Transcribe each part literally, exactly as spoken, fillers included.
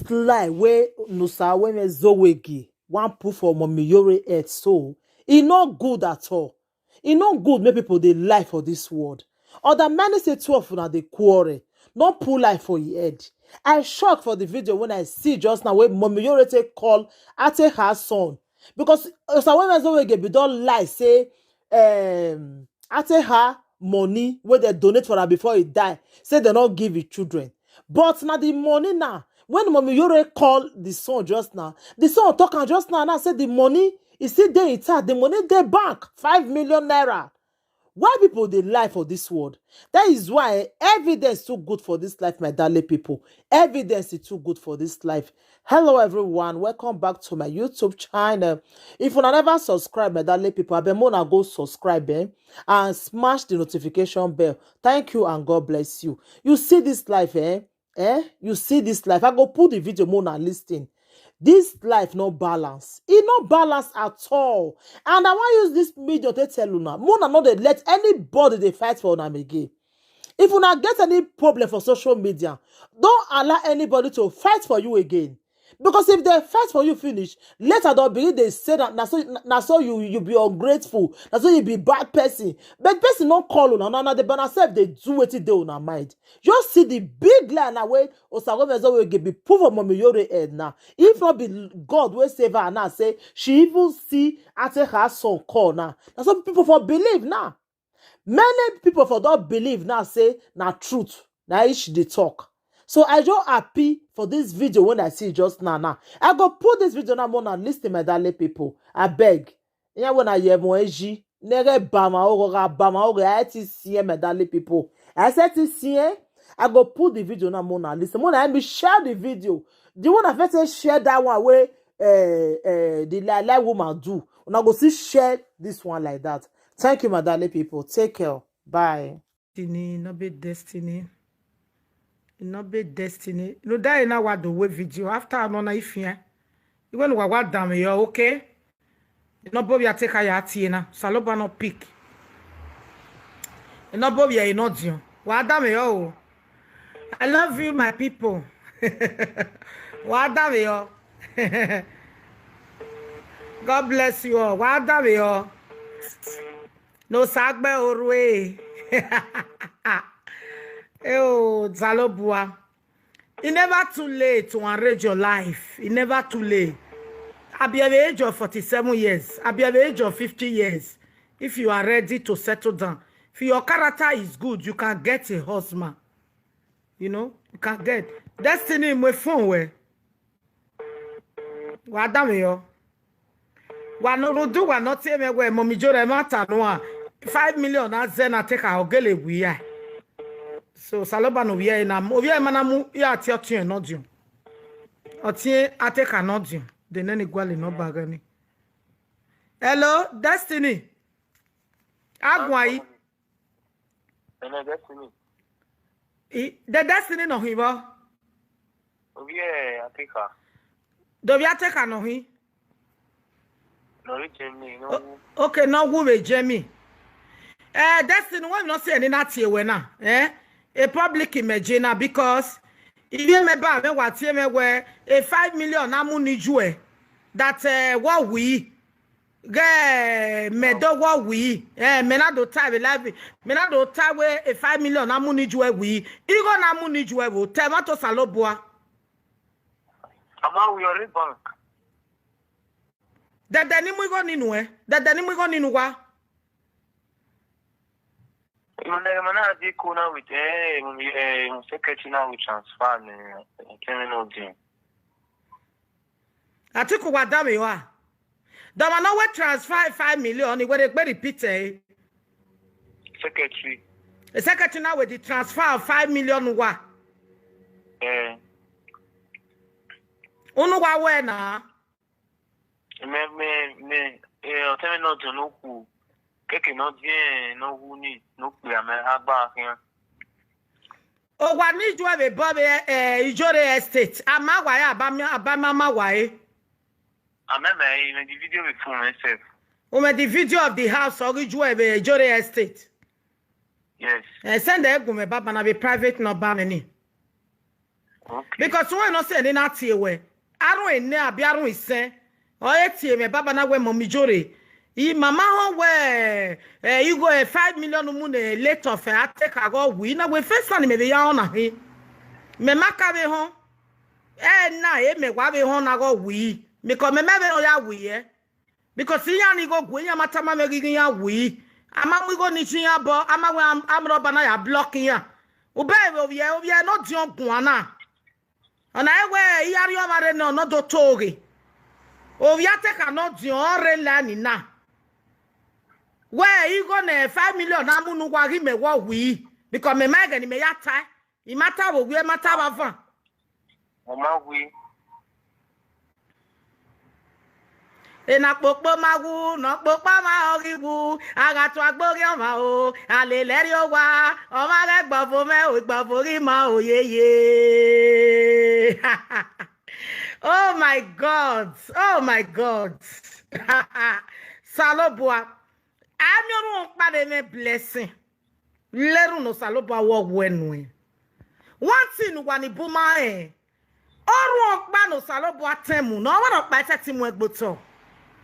Lie wey Nusa Weme Zowegi wan put for Mommy Yore head so, e no good at all. E no good make people dey lie for this world. Other many say two of una dey quarrel, no put lie for e head. I shock for the video when I see just now wey Mommy Yore take call Ate her son, because Nusa Weme Zowegi be don lie say um Ate her money wey dem donate for am before e die, say dem no give e children. But na the money now, when Mommy Yore call the son just now, the son talk am just now, now say the money e still dey intact, the money dey bank, five million naira. Why people dey lie for this world? That is why evidence too good for this life, my darling people. Evidence is too good for this life. Hello everyone, welcome back to my YouTube channel. If una never subscribe, my darling people, abeg make una go subscribe, eh, and smash the notification bell. Thank you and God bless you. You see this life, eh? Eh? You see this life. I go put the video, make una listen. This life no balance. E no balance at all. And I wan use this medium to tell una, make una no dey let anybody dey fight for una again. If una get any problem for social media, don't allow anybody to fight for you again. Because if they fight for you finish, later they'll begin dey say that na so, na so you, you be ungrateful, na so you be bad person. But person no call una, na, na the banner self dey do wetin dey una mind. Just see the big lie na wey Nusa Weme Zowegi be put for Mommy Yore head now. If not be God wey save her now, say she even see Ate her son call now. Na so people for believe now. Many people for don believe now say na truth, na e she dey talk. So I just happy for this video when I see just now now. I go put this video now, make una listen, my darling people. Abeg. Iya when I hear mo eji, nere bama ogo ga bama ogo, I ti see, my darling people. I said ti see, eh? I go put the video now, make una listen. Make una help me share the video. The one I first say share that one wey eh, eh, the lie lie woman do. Una go see share this one like that. Thank you, my darling people. Take care. Bye. Destiny, no be destiny. No be destiny. No die na wa do we video. After anona if here. Even wa wa dam yo, okay? No bo ya take ya tie na. Saloba no pick. No bo ya no dio. Wa dam yo. I love you, my people. Wa dam yo. God bless you all. Wa dam yo. No sagbe orue. Oh, Zalobua. It's never too late to arrange your life. It's never too late. I be at the age of forty-seven years. I be at the age of fifty years. If you are ready to settle down, if your character is good, you can get a husband. You know, you can get destiny in my phone where. Wa dam yo. Wa no do wa not tell me where Mommy Jore matter no one. Five million na zena take a ogele we ya. So Saloba no we na mo we mana mu ya ti otin no dio. Otin ateka no dio. The nene gwale no bagani. Hello, Destiny. Agwai. Ene Destiny. I, the Destiny no hibo. Ovie Ateka. Dovie Ateka no hi. No reach me. No. Okay, no who we Jamie. Eh, Destiny, why not say any na tie we na? Eh? A public imagine na because if you remember me what tie me where a five million na money jue that eh what we ge me do what we eh me na do tie we live me na do tie we a five million na money jue we igo na money jue wo te ma to Saloba. Ama we are bank. Dada ni mu igo ninu eh. Dada ni mu igo ninu wa. Mana mana di ko na with eh eh secretary na with transfer ne. Tell me no thing. Atiku wa dam yo a. Dama no we transfer five million, we dey repeat eh. Secretary. The secretary now with the transfer of five million wa. Eh. Unu wa we na. Me me me eh tell me no to no ku. Keke no die no hu ni no pe ame agba kian. O wa ni ju ebe bo be eh Ijore estate. Ama wa ya abami abami ama wa e. Ame me in the video with phone myself. O me the video of the house or ju ebe Ijore estate. Yes. Eh send e gu me baba na be private number me ni. Because when no say ni na tie we. Arun ene abi arun isen. O e tie me baba na we mo mi jore. I mama ho we, eh, you go a five million mu ne late of, eh, I take a go we. Na we first one me be ya ona he. Me maka be ho. Eh, na e me wa be ho na go we. Me ko me me be o ya we, eh. Because ya ni go gwe ya matama me gigi ya we. Ama mu go ni chi ya bo, ama we am, am roba na ya block ya. Ube we o ye, o ye no di ogun ana. Ona ewe iyari omare no no do toge. O ya take a no di ore la ni na. We i go na five million na mu nu wa gi me wo we. Because me ma ga ni me ya tai. I mata wo we mata wa van. Mo ma we. Ena kpokpo ma wu, no kpokpo ma ori wu, aga to agbori oma o, ale leri o wa, oma re gbovo me o, gbovo ri ma o ye ye. Oh my God, oh my God. Salobua, I'm your own part of my blessing. Leru no Salobua wo wenu. One thing wani buma eh. Oru okpa no Salobua temu. No wa okpa ise ti mu egboto.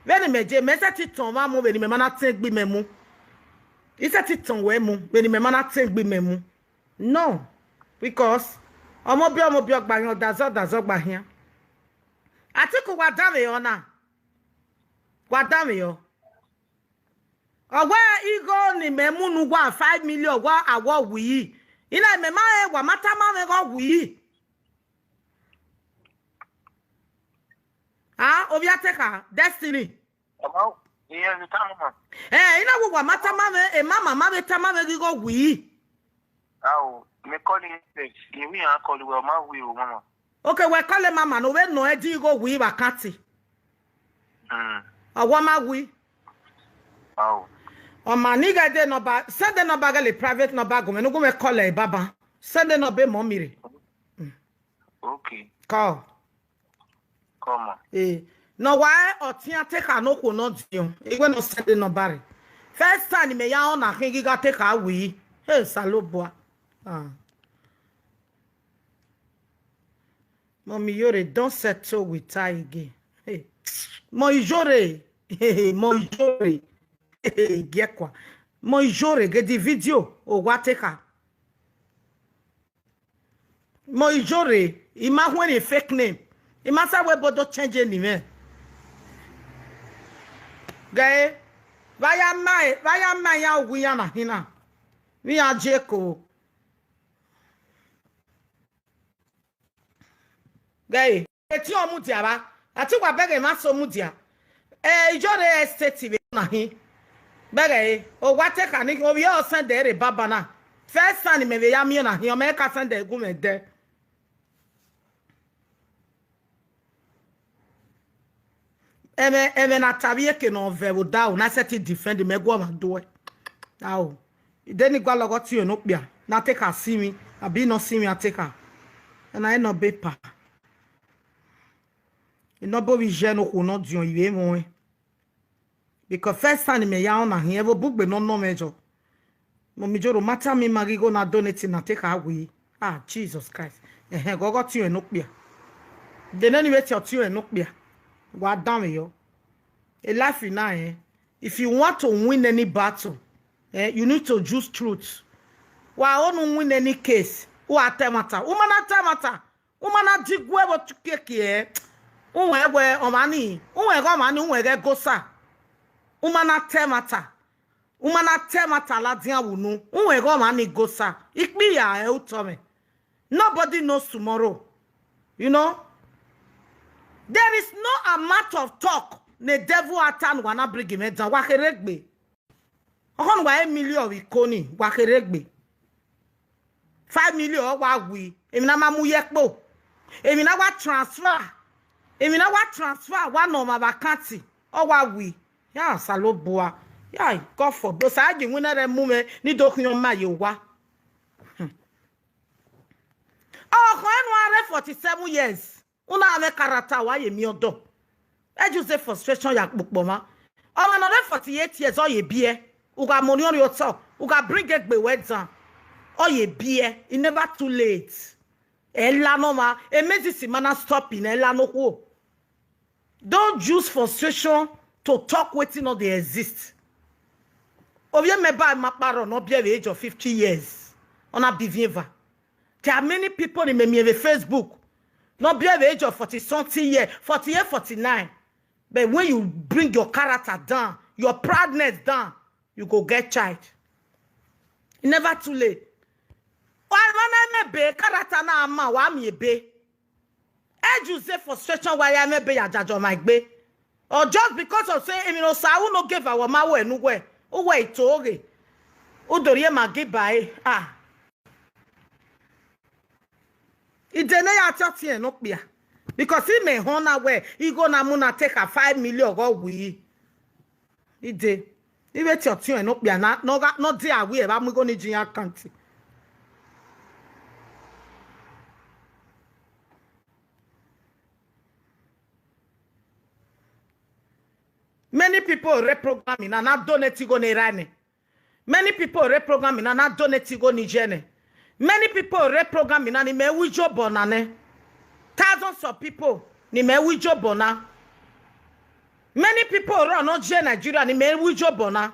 Veni me je me ise ti ton wa mu veni me mana ten gbi me mu. Ise ti ton we mu veni me mana ten gbi me mu. No. Because omo bi omo bi ogba yan dazo dazo gba hian. Atiku wa dame yo na. Wa dame yo. Owe igo ni me mu nu wa five million wa awo wi. Ina me ma e wa mata ma me go wi. Ah, obia take her destiny. Ama iye ni tama ma. Eh, ina wo wa mata ma me e mama ma me tama me go wi. Awo, me call him first. Ye we an call we ma we o mama. Okay, we call him mama no we no e di go wi ba kati. Mm. Awo ma wi. Awo. O ma ni ga de number, send the number ga le private number go me no go me call e baba. Send the number mo mi re. Okay. Call. Come on. Eh, no wa otin a take her no ko no dion. E we no send the number re. First time me ya on a king ga take her we. Hey, Salobua. Ah. Mommy Yore don't settle with her again. Hey. Mo Yore. Hey, Mo Yore. Hey, get kwa. Mo Yore get the video. O wa take her. Mo Ijore, ima when a fake name. Ima sa we bodo change any man. Guy, vaya mai, vaya mai ya wi ya na hina. Mi a jeko. Guy, eti omu dia ba. Ati wa bege ma so mu dia. Eh, Ijore estate be na hin. Bege e, o wa take ani o yo send e re baba na. First time me be ya mi na hin, o me ka send e gu me de. Eme eme na tabi eke no ve wo da o na set defend me go ma do e. Awo. Ide ni gwa logo ti o no pia. Na take a see me. Abi no see me a take a. And I no be pa. E no bo bi je no ko no dion iwe mo e. Because first time me ya on na hin e bo bugbe no no me jo. Mo mi joro mata mi magi go na donate na take away. Ah, Jesus Christ. Eh, eh, go go ti o no pia. De na ni we ti o ti o no pia. Wa down yo. A life in eh. If you want to win any battle, eh, you need to choose truth. Wa onu win any case. Wa temata. Woman atemata. Woman adigwe bo tukeke eh. Unwe we omani. Unwe go mani unwe ge gosa. Woman atemata. Woman atemata la dia wunu. Unwe go mani gosa. Ikpi ya e utome. Nobody knows tomorrow. You know? There is no amount of talk. Ne devil atan wana bring him down. Wa keregbe. Okon wa a million wi koni. Wa keregbe. Five million wa wi. Emi na ma mu yekpo. Emi na wa transfer. Emi na wa transfer. Wa no ma vacancy. O wa wi. Ya Salobua. Ya God forbid. Sa gi wina re mu me. Ni do kun ma ye wa. Oh, ko enu are forty-seven years. Una ave karata wa ye mi odo. E ju se frustration ya kpokpo ma. Omo no dey forty-eight years o ye bie. U ga money on your top. U ga bring egbe we down. O ye bie. E never too late. Ela no ma, emezi si mana stop in ela no ho. Don't use frustration to talk wetin no dey exist. Ovie meba maparo no be the age of fifty years. Ona bivieva. There are many people in me Facebook. No be the age of forty something year, forty-eight, forty-nine. But when you bring your character down, your proudness down, you go get child. E never too late. Why na ebe character na ama wa mi ebe. Eju say frustration why I ebe ya jajo my gbe. Or just because of say emi no sa who no give our ma we nu we. Who we to oge. Udorie ma give by. Ah. Ide ne ya thirty no kpia. Because he may hona we, he go na muna take a five million go we. Ide. Iwe thirty no kpia na no ga no dey aware ba mu go ni jin account. Many people reprogramming and not donate go ne rane. Many people reprogramming and not donate go ni jene. Many people reprogramming and me wijo bonane. Thousands of people ni me wijo bona. Many people run on je Nigeria ni me wijo bona.